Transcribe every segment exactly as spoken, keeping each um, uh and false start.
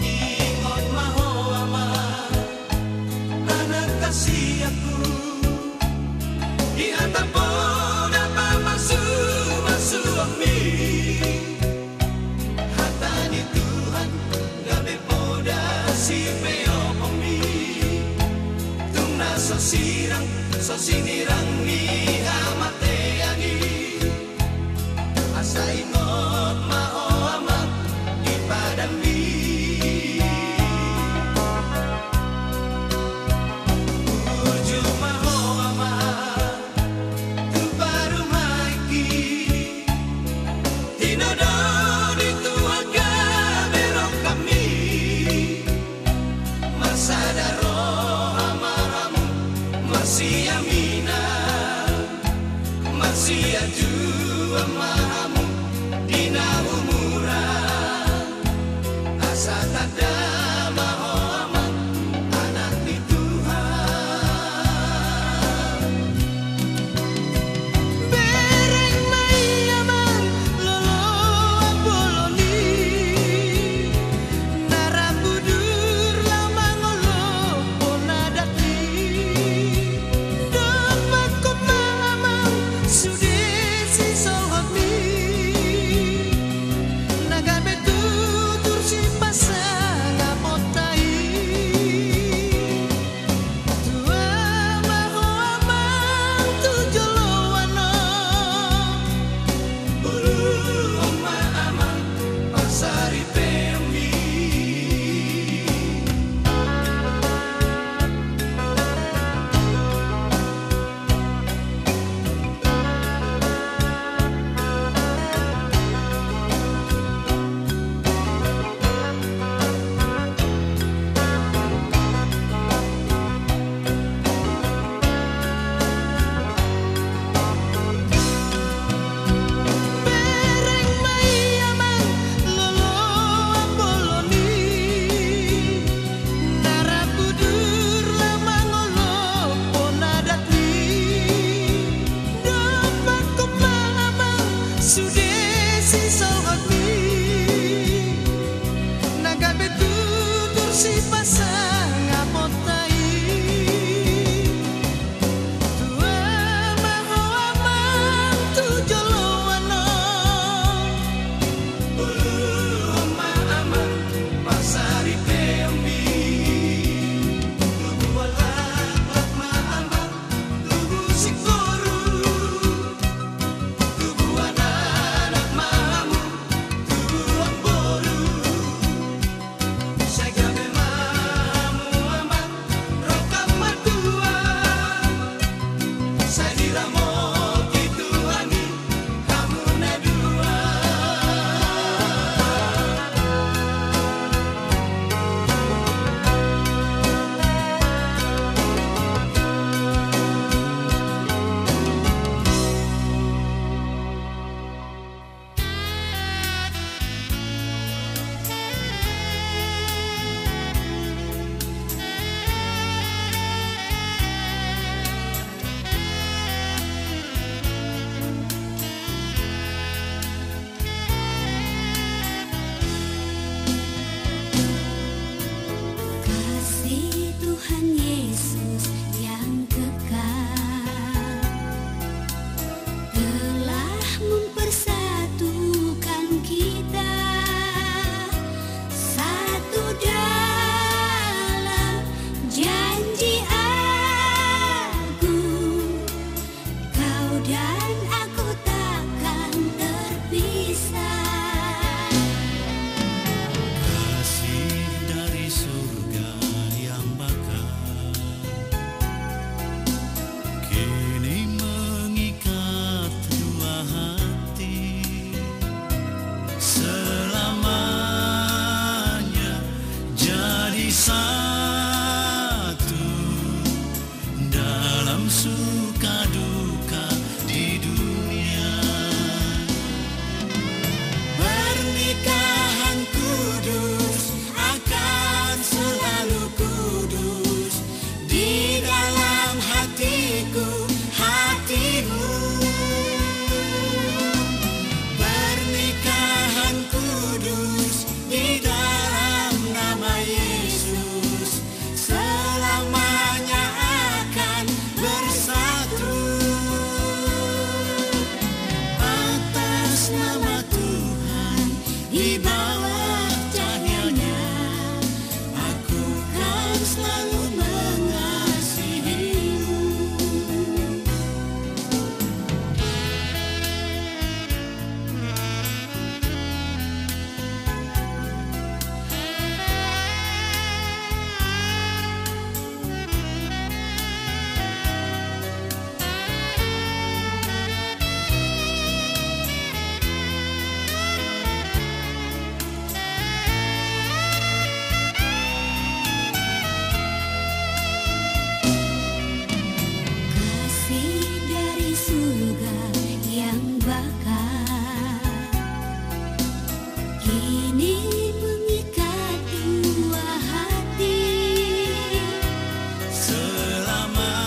Ingot ma ho amang, anak hasianku, di hata poda pamasumasuonmi. Hata ni Tuhan gabe poda sipeoponmi. Tung na so sirang, so sinirang ni hamatean i. Asa ingot ma ho amang di padanmi. Burju ma ho amang tu parumaenki. Tinodo ni Tuhan gabe rongkapmi. Marsada roha ma hamu, marsiaminan, marsiaduan ma hamu di na umuran. Asa tanda ma ho amang, anak ni Tuhan. Bereng ma i amang, loloan bolon i. Na rap udur laho mangolophon adat i. Dompakkon ma amang sude sisolhotmi. Na gabe tutur sipasangaponta i. Tua ma ho amang tu joloan on. Uluhon ma amang pasaripeonmi. Bereng ma i amang, loloan bolon i. Na rap udur laho mangolophon adat i. Dompakkon ma amang sude sisolhotmi. Na gabe tutur sipasangaponta i. Tua ma ho amang tu joloan on. Uluhon ma amang pasaripeonmi. Tubuan laklak ma amang, tubu singkoru. Tubuan anak ma hamu, tubuan boru. Sai gabe ma hamu amang rongkap martua. Sai diramoti Tuhan i hamu na dua. Di bawah cahayanya, aku kan selalu mengasihimu. Kasih dari surga yang bakal kini mengikat dua hati. Selamanya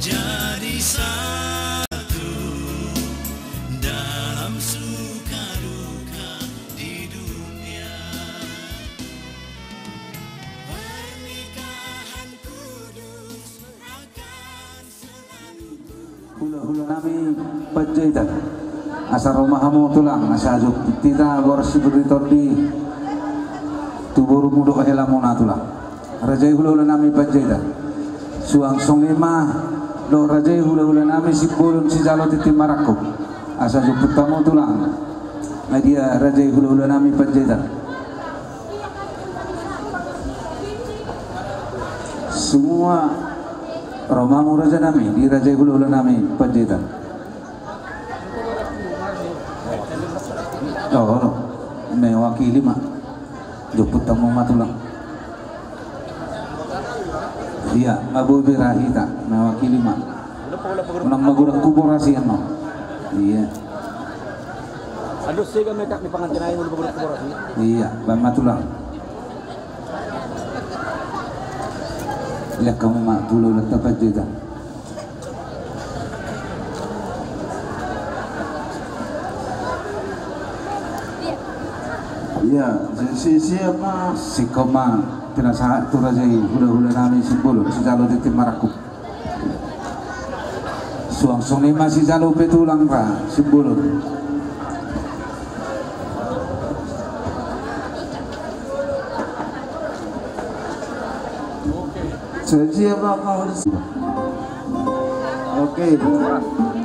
jadi satu dalam suka duka di dunia. Pernikahan kudus akan Hulahula nami Panjaitan. Asa ro ma hamu tulang, asa jumpa hita boras ni Tondi tu borumu dohot helamuna tulang. Raja i hulahula nami Panjaitan. Suang songon i ma dohot raja i hulahula nami Simbolon sijalo tintin marangkup. Asa jumpa hamu tulang. Nga dia raja i hulahula nami Panjaitan. Semua ro ma hamu raja nami, di raja i hulahula nami Panjaitan. Oh, no. Mewakili ma. Jumpa hamu ma tulang. Ia, nga boi be ra hita, mewakili ma. Unang magodang kuborasi annon. Ia. Aduh, sega mekak di pangantin aing, unang magodang kuborasi. Ia, baen ma tulang. Ia, hamu ma tulang na tapajuta. Ia, si, si, siap ma. Singkop ma, pinasahat tu raja i, hulahula nami Simbolon, sijalo tintin marangkup. Suang songon i ma sijalo pe tulang ra, Simbolon. Saya siap apa harus. Oke.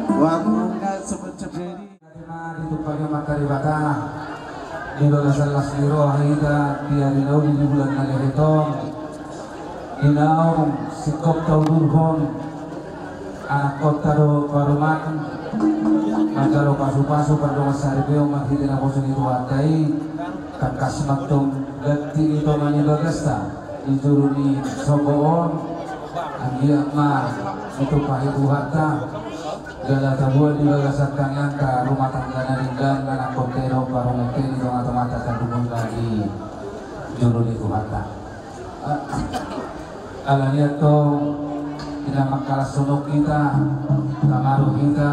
Waktunya seperti ini. Ditumpahi Amanta Debata di bagasan las ni roha hita di ari na uli di bulan na lehet on. Di naung singkop taudurhon anakkonta dohot parumaen, manjalo pasupasu pardongan saripeon marhite naposo ni Tuhanta i, tangkas ma antong ganti ni tona ni bagasta di julu ni somba on. Anggiat ma ditumpahi Tuhanta jala tabuat di bagasan tangiangta rumah tangga na denggan, anakkonta dohot parumaenta di tongatonganta, tardungoi ma di julu ni Tuhanta. Alani i antong, ina mangkalashon hita, tamaru hita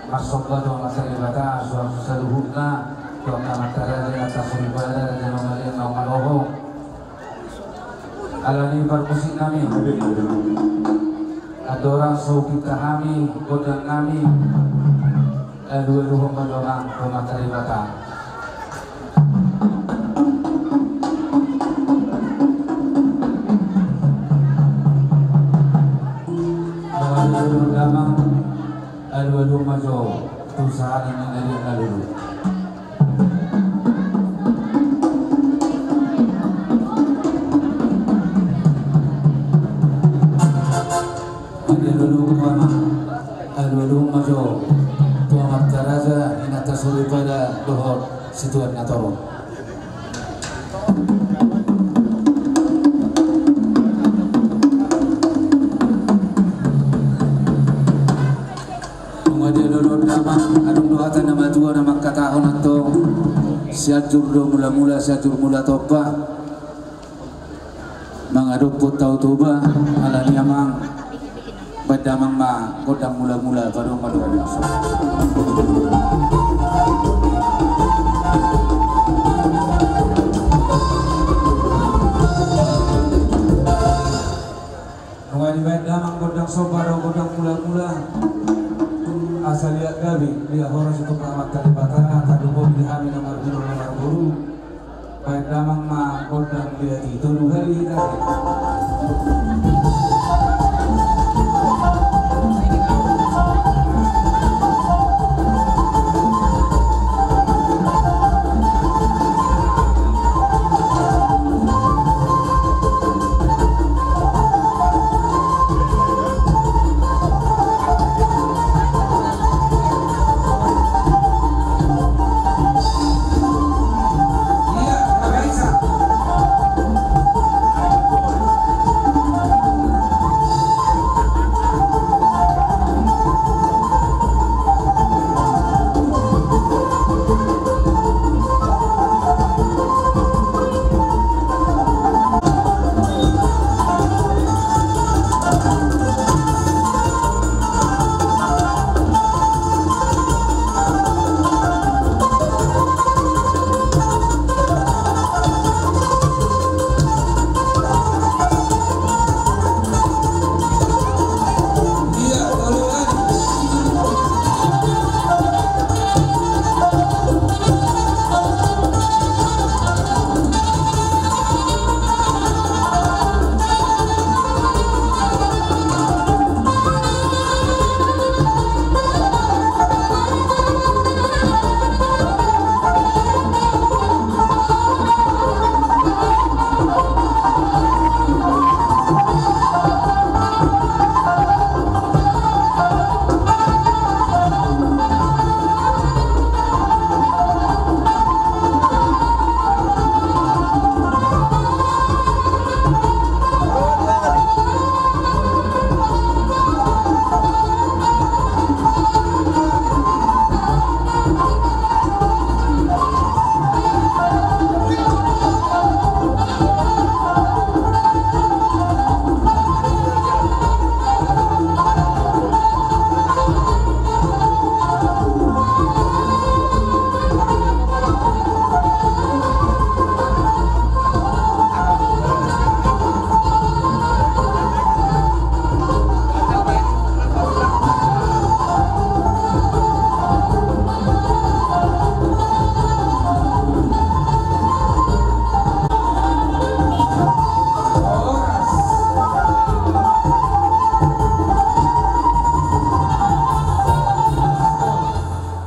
marsomba tu Amanta Debata suang saluhutna, tu angka amanta raja, inanta soripada, raja na maliang, na manoho. Alani i parmusik nami, andorang so hupinta hami gondang nami, alualuhon ma jo amang tu Amanta Debata. Alualuhon ma jo tu sahali ni na dia na lulu. Alualuhon ma jo tu amanta raja, inanta soripada dohot situan na torop. Nunga dialolo damang, adong do hata na matua na mangkatahon antong, Sianjur do mulamula, Sianjur mula tompa. Mangadophon Tao Toba, alani i amang, baen damang ma gondang mulamula, padomu ma dohot. Nunga dibaen damang gondang somba dohot gondang mulamula. Asa liat gabe, liat horas tu Amanta Debata, tadok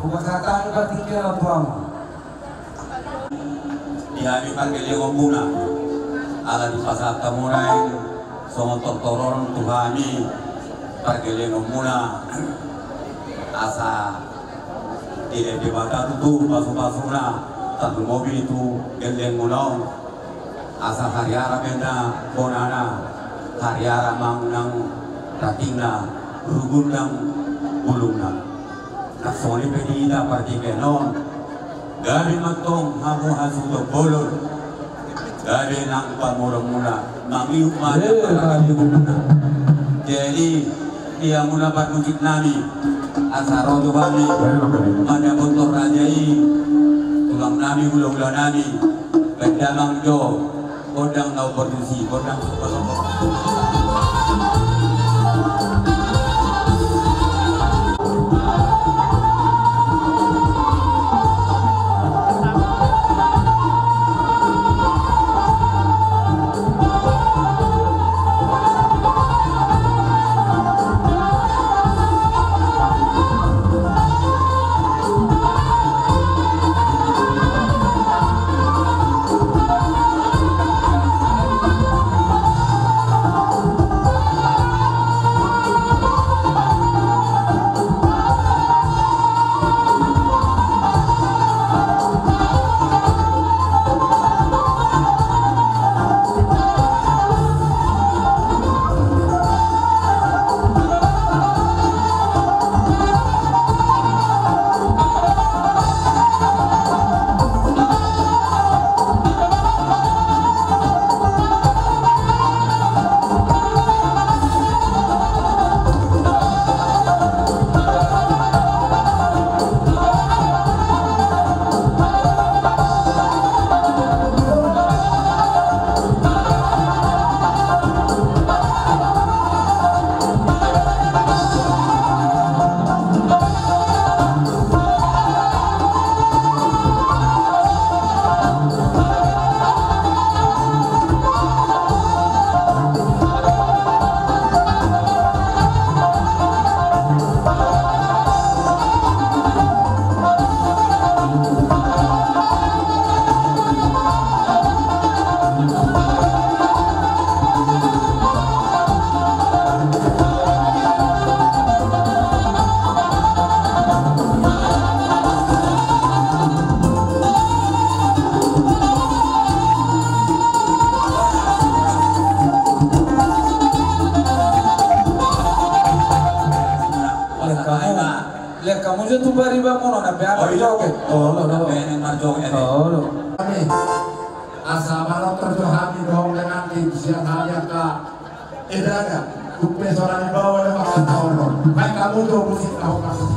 Hupasahat hami partingkian on tu hamu. Di hami pargellengonmuna, ala dipasahat hamuna i songon tortoron tu hami pargellengonmuna, asa dilehon Debata tutu pasupasuna tarlumobi tu gellengmuna on, asa hariara pe na bonana, hariara manang rantingna, rugun nang bulungna. Nang songon i pe di hita partingkian on, gabe ma antong hamu hasuhuton bolon, gabe nang pamoruonmuna, mangihut ma nang parhangoluanmuna. Jadi di hamuna parmusik nami, asa ro tu hami mandapothon raja i, tulang nami, hulahula nami, baen damang jo gondang na umportusi, gondang. Olo, na pe, oh, iya, oke. Olo, olo. Pe, na marjoget, eh. Olo. Hami. Asa manortor jo hami dohot dengan tim sian hami angka edana. Tung pe sonari bawa lewat angka olo. Baik, hamu jo musik, hamu jo musik.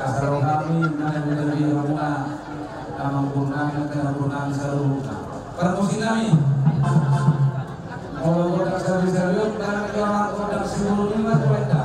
Asa ro hami, nang na di hamuna, na mangurungi, na mangurungi saluhutna. Parmusik nami. Molo godang sabi-sabi on, nang na godang sibulung i ma tu enda.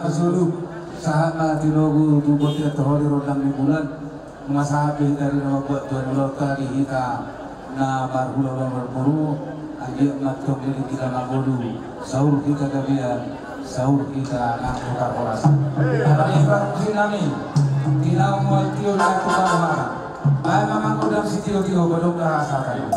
Solu, sahat ma tinogu tu bontean, tu holi rondang ni bulan. Nunga sahat be hita di na mambuat tuan ulang tadi hita na marhula ulang marboru. Anggiat ma tong di hita na ngolu, saur hita gabe, saur hita nang tukar horas. Apalagi parmusik nami, di na mual tio na tukar horas. Baen ma manggodang sitio-tio, badong da rasa tadi.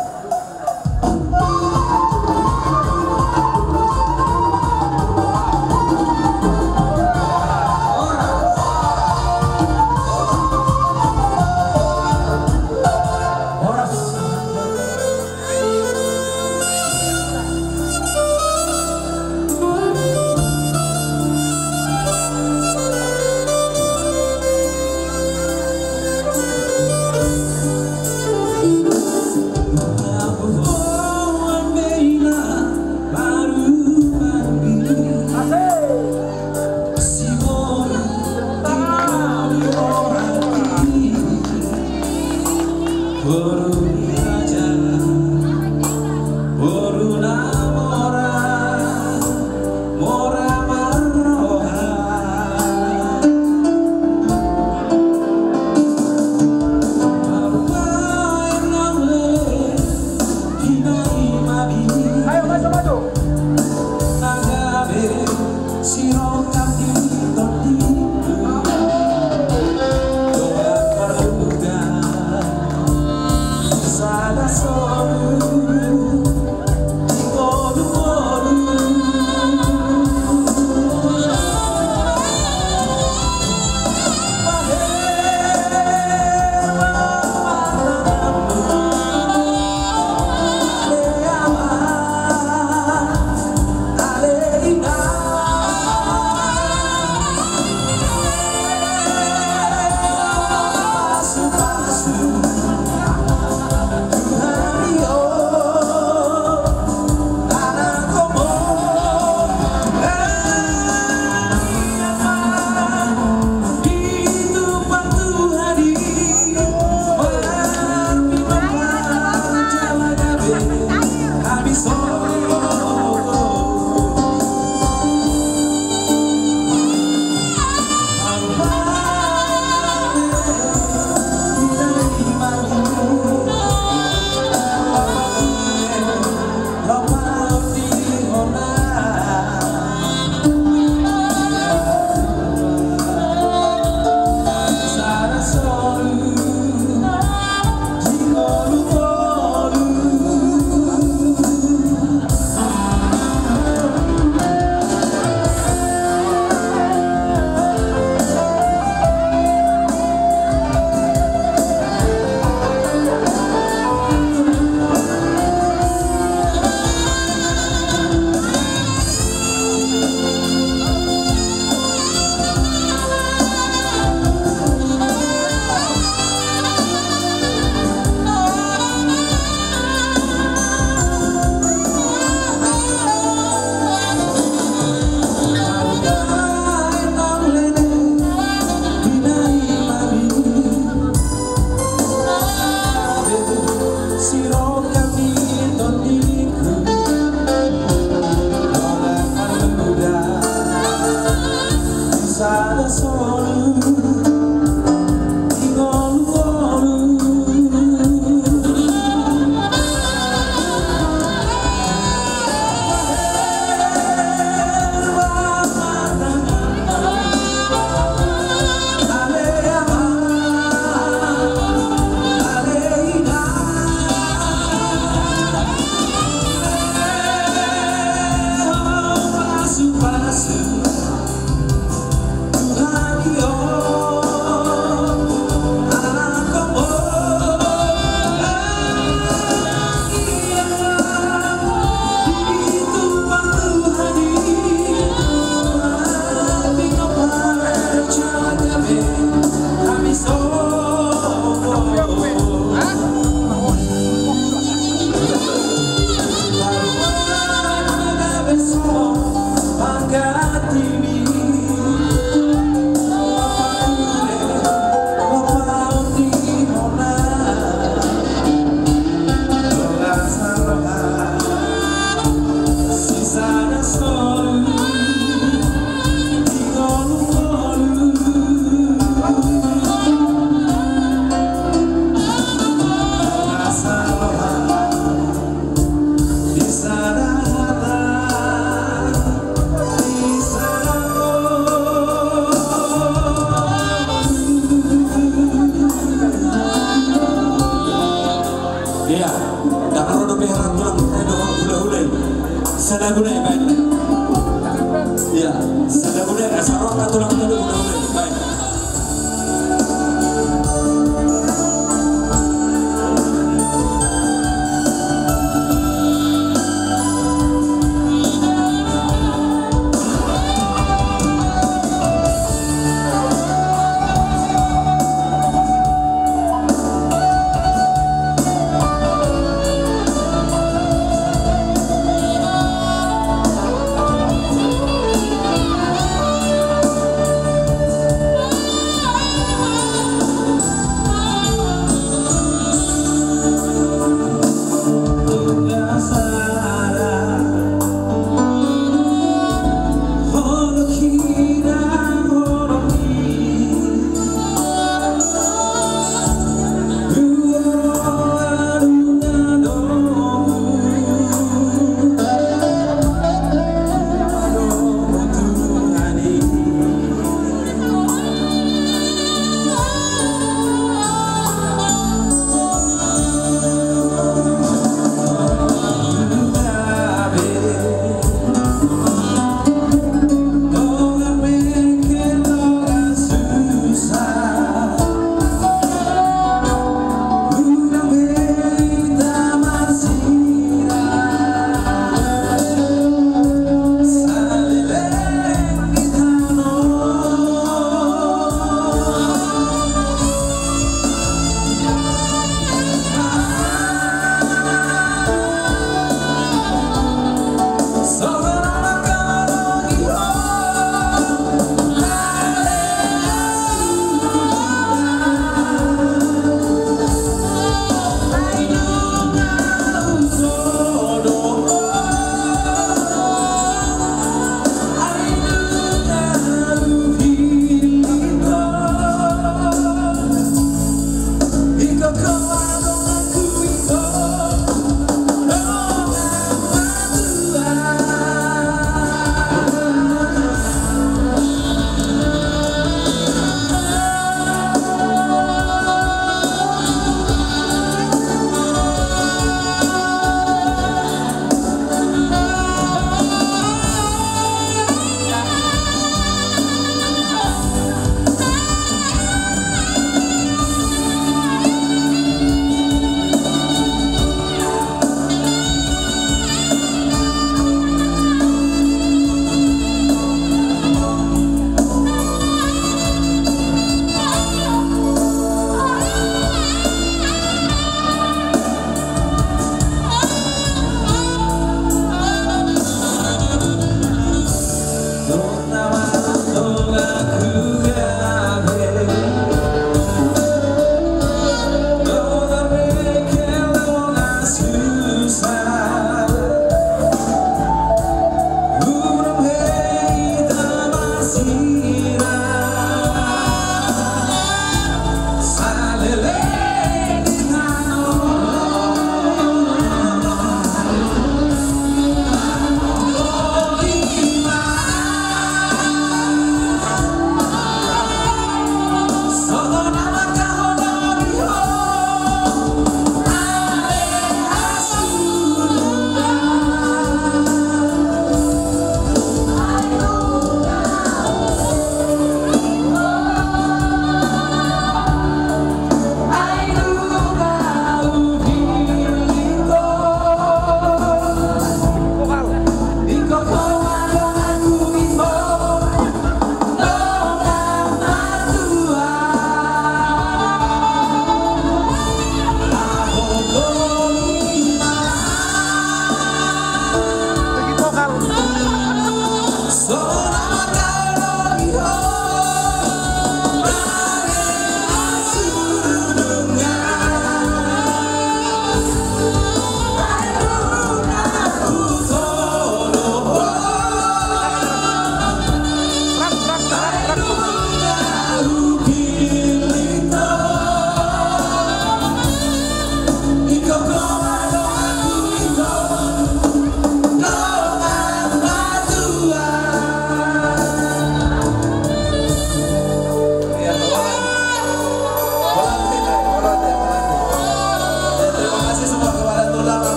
Tulang Tanduk, udah, udah, baik.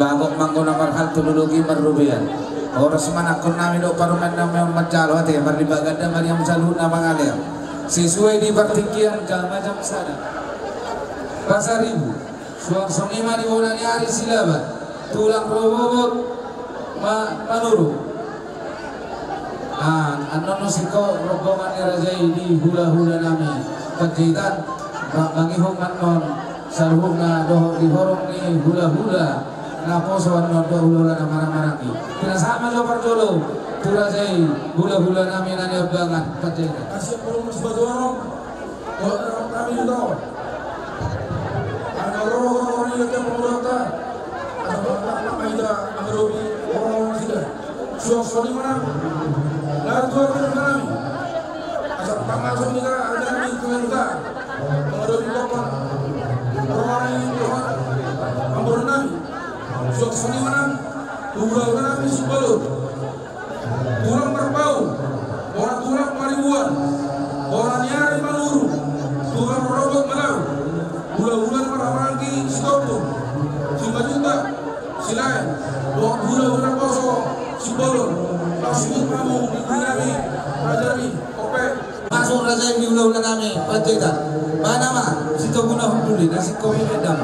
Bagot manggo na marhalto, lulugi marrobean. Horas ma anakkonami dohot parumaennami on manjalo ate, marlipatganda ma di hamu saluhutna mangalean. Sesuai di partingkian gama jam sada. Pasaribu. Suang songon i ma di bona ni ari Silaban. Tulang rorobot ma-, Manurung. Ah, annon do singkop rombongan ni raja i di hulahulanami Panjaitan, ba-, mangihut ma annon saluhutna dohot di horong ni hulahula naposo annon dohot hulahula na marhahamaranggi. Pinasahat ma jo parjolo tu raja i hulahulanami na niambangan Panjaitan. Asi, Parumaen Sibatorong. Dohot hami do. Angka roha-roha ni hita pangurata. Asa pangurata ma hita mangadopi roha-roha nasida. Suang songon i ma nang laho tu angka roha nami. Asa pangasuhon hita angka nami tu hita mangadopi pangurata. Roha ni roha amang boru nami. Suang songon i ma nang tu hula-hula nami Simbolon. Tulang Marpaung, bona tulang Maribuan, bona ni ari Manurung, tulang rorobot Malau, hula-hula na marhahamaranggi Sitompul, Simanjuntak, Silaen, dohot hula-hula naposo Simbolon, laos sihut ma hamu di hula-hula nami, raja nami, ope. Masuk raja i di hula-hula nami Panjaitan. Mana ma, Sitompul na hundul i, na singkop i ma endang.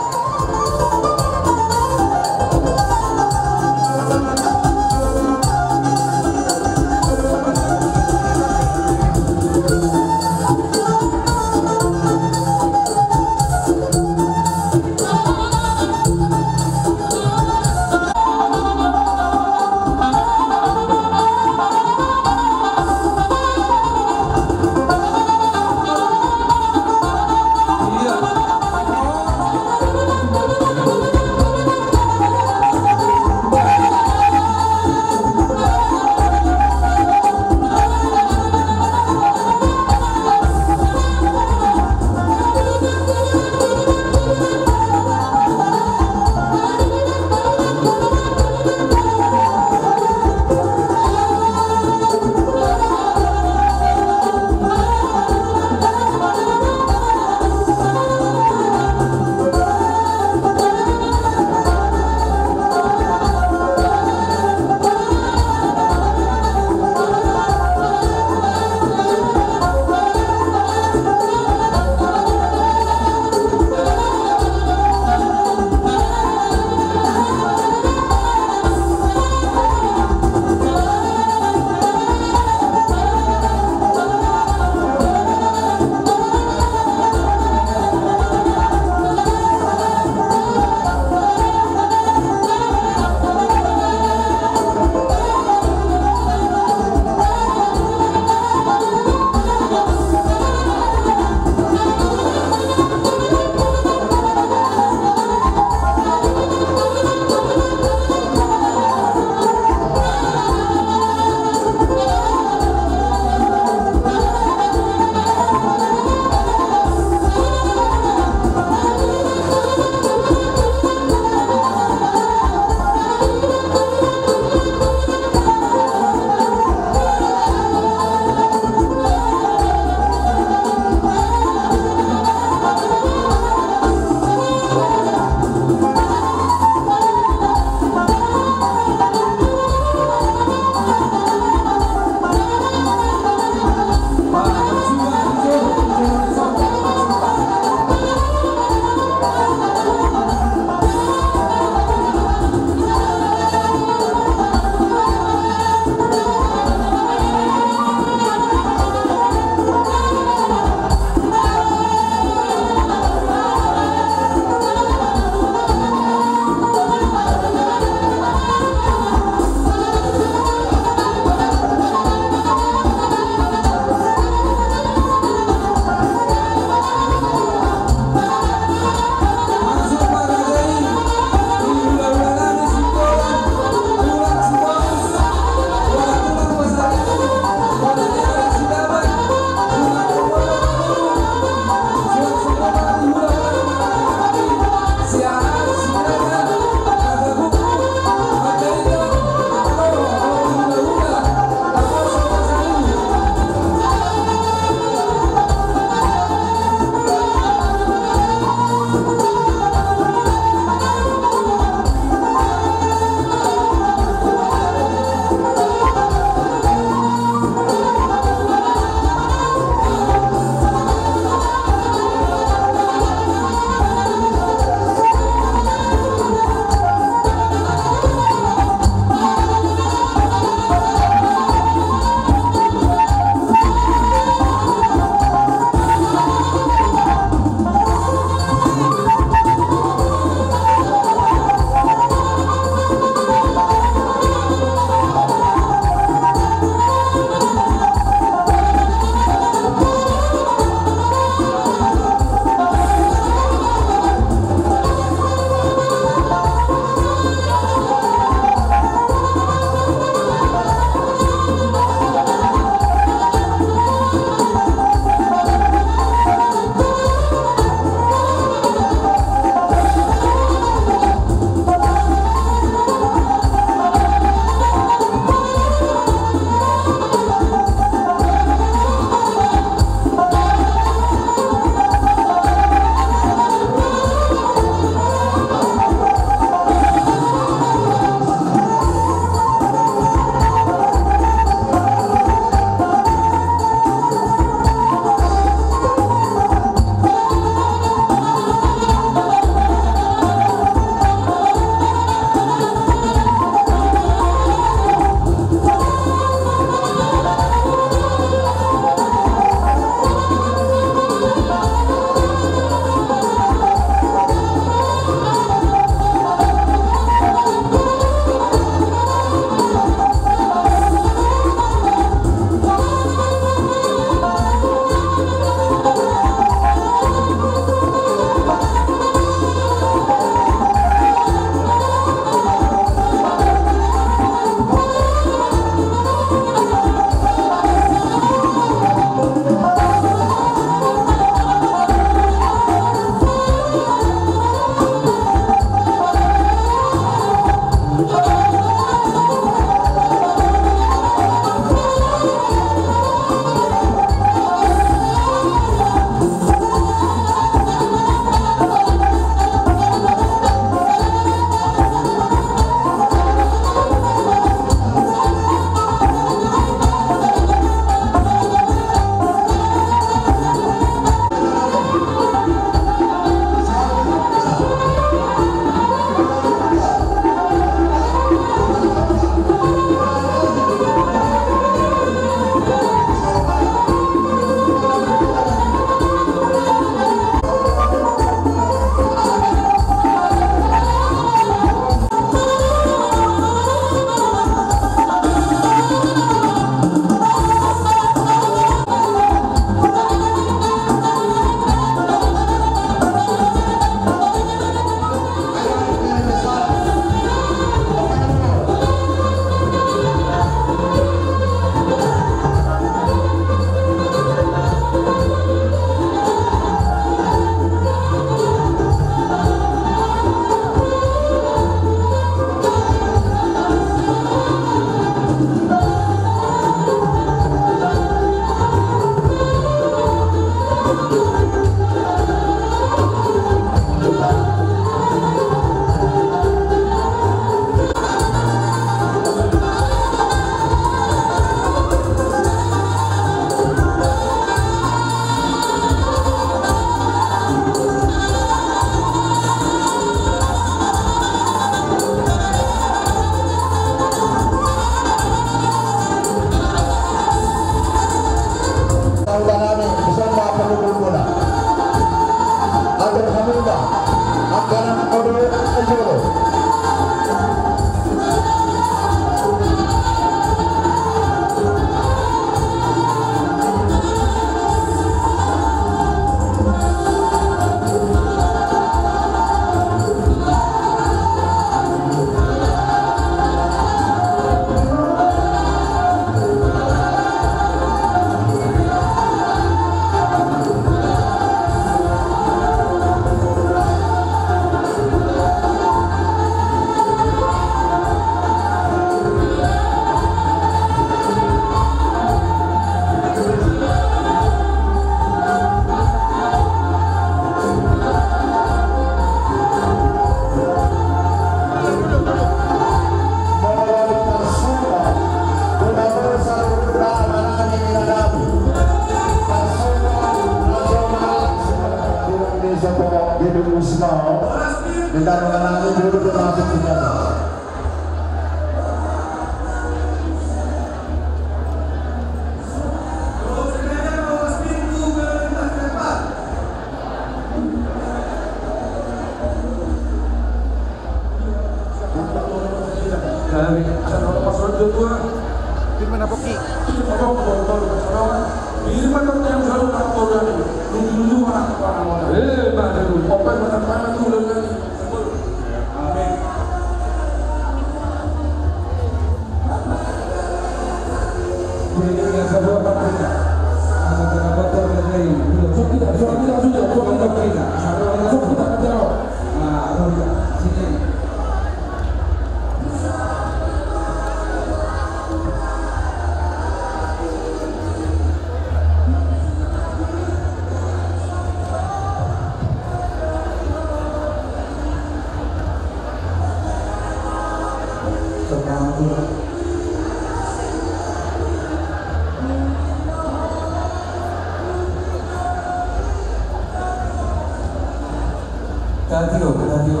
Tatio, tatio.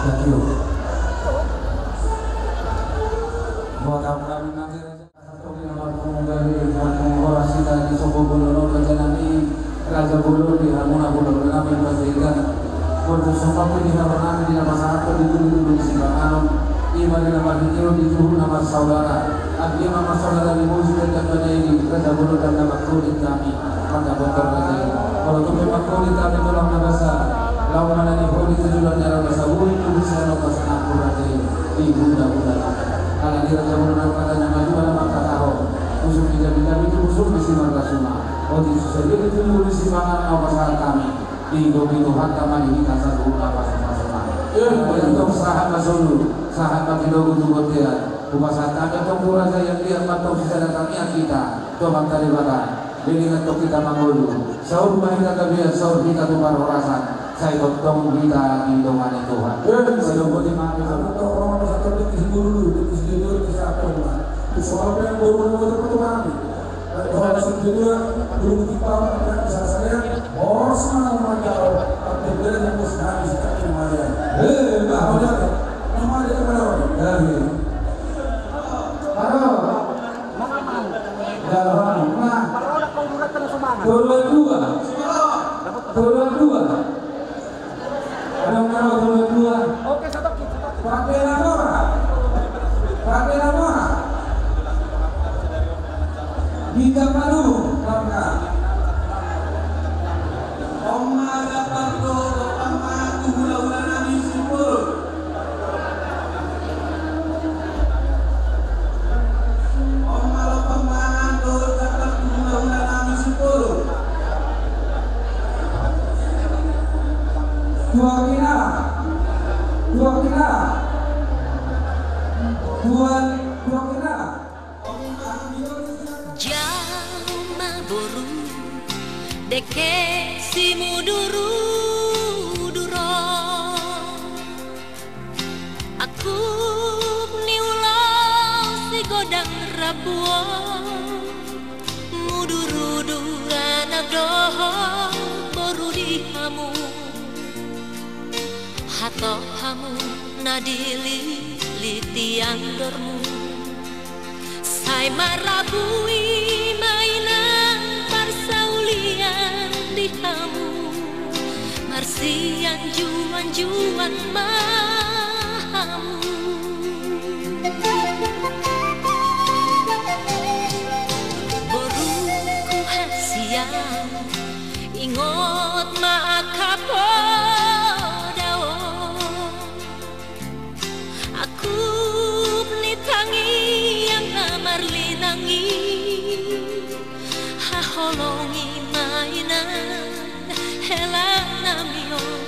Tatio. Buat aku kami nanti. Santong di na marpungu gabe, marpungu horas hita di sopo bolon on, raja nami, raja bolon di hamuna bolon nami Panjaitan. Borju songkop i di haroro nami di na pasahathon di tudu-tudu ni sipanganon, i ma di na marhite on di juhut na marsaudara. Anggiat ma marsaudara di boru sian Panjaitan, raja bolon, dan na mangkolit hami. Mangkabotor raja i. Molo tung pe mangkolit hami tulang na basa, laho manani holi tu joloan ni alam basa, boi tubu sian ombas anggur raja i. Di hula-hula nami. Alani raja bolon, hata na maduma na mangkatahon: Pusuk ni jabi-jabi tu pusuk ni simarga suma. Otik so sadia di tudu ni sipanganon na hupasahat hami, digohi Tuhanta ma di hita saluhutna pasu-pasuna. Antong sahat ma solu, sahat ma tilogu tu bontean. Hupasahat hami antong tu raja i, anggiat ma antong sisada tangiang hita tu Amanta Debata. Leleng antong hita mangolu, saur ma hita gabean, saur hita tu parhorasan, sai tongtong hita didongani Tuhan. Sidok boti ma hami. Antong ro ma santong dengke si boru, dengke si boru, dengke si boru. Soal pe boru na boru tu hami. Horas tu dua, boru tu tipa, dan sasaya, horas ma manjalo, tapi beda yang bos nami, si Kaki Maria. Eh, bah, horas. Nama dia mana? Dari. Halo. Jalan, nah. Tolu dua. Tolu dua. Ada nama tolu dua. Oke, satu, satu. Pakai nama. Pakai nama. Kita baru, bangga. Oma dapat tu, oma tu hula-hula nami simpul. Tuak ina. Tuak ina. Tuak, tuak ina. Jama boru, dengke si mudur-udur on. Angkup ni ulos si godang rambu on, mudur-udur anak dohot boru di hamu. Hatop hamu na dililiti andormu. Sai marabui ma inang parsaulian di hamu, marsianjuan-juan ma hamu. Borungku hasian, ingot ma angka poda on. Angkup ni tangiang na marlinang i, haholongi ma inang hela nami on.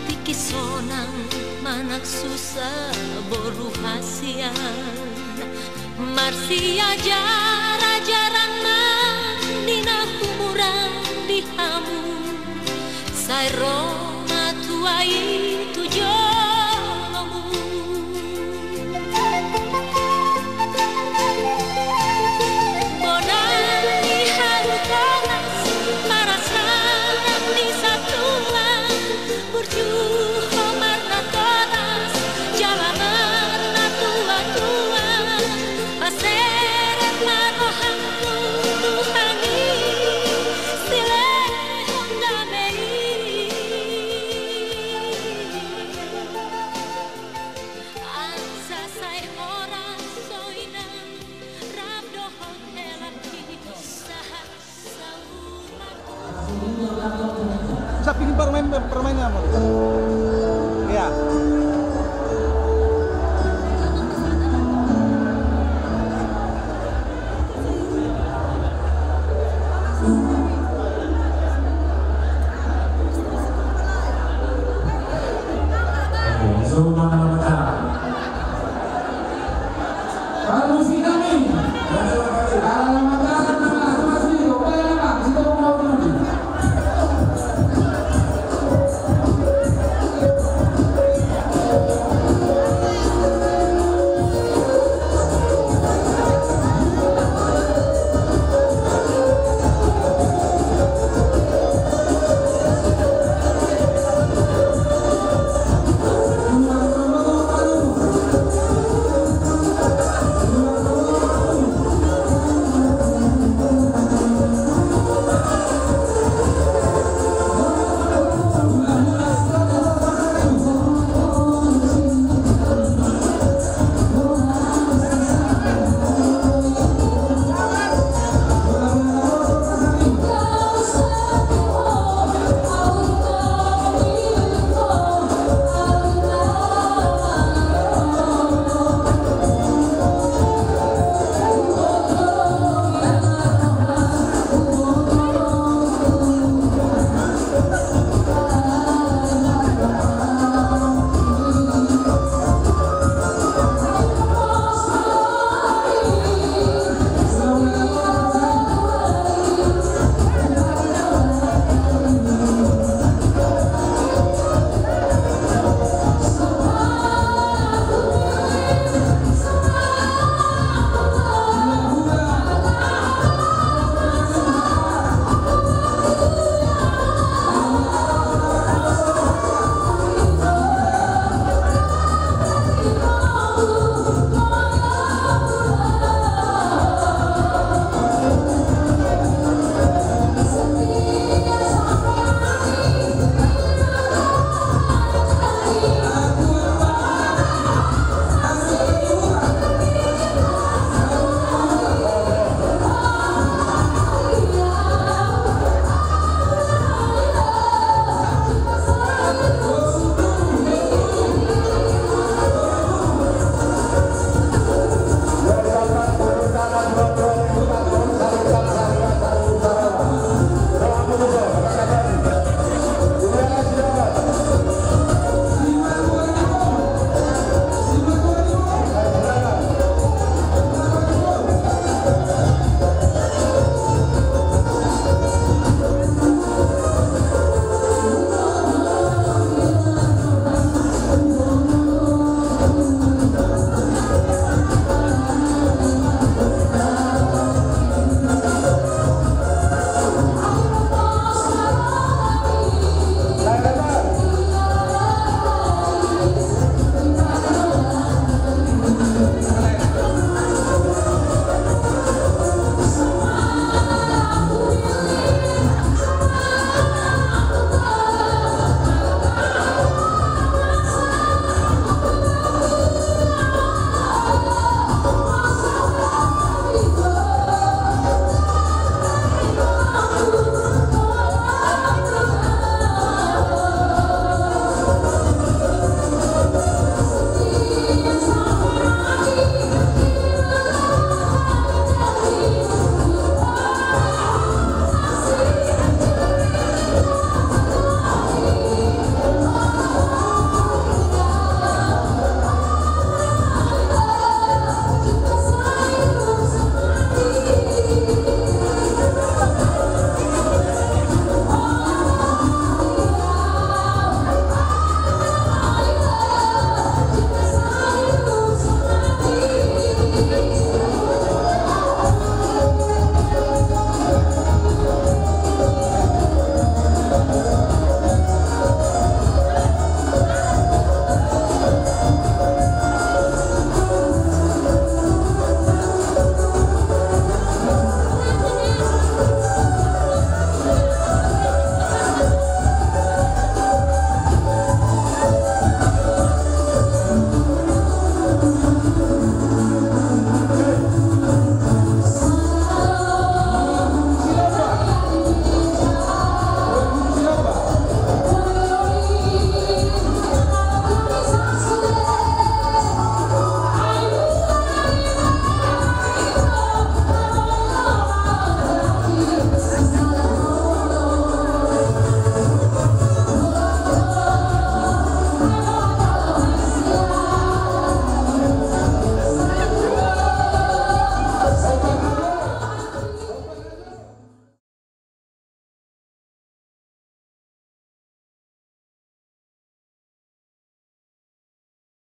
Tingki sonang manang susa boru hasian. Marsiajar-ajaran ma di na humurang di hamu, sai ro ma tua i tu jolomu. Bona ni halutolas, marasarang ni satuan, Burju ho marnatoras, jala marnatuatua, paserep ma rohangku Tuhan i, silehon dame i. Ansa sai horas so inang, rap dohot helangki sahat. Bisa bikin permain, permainan, Bang. Iya.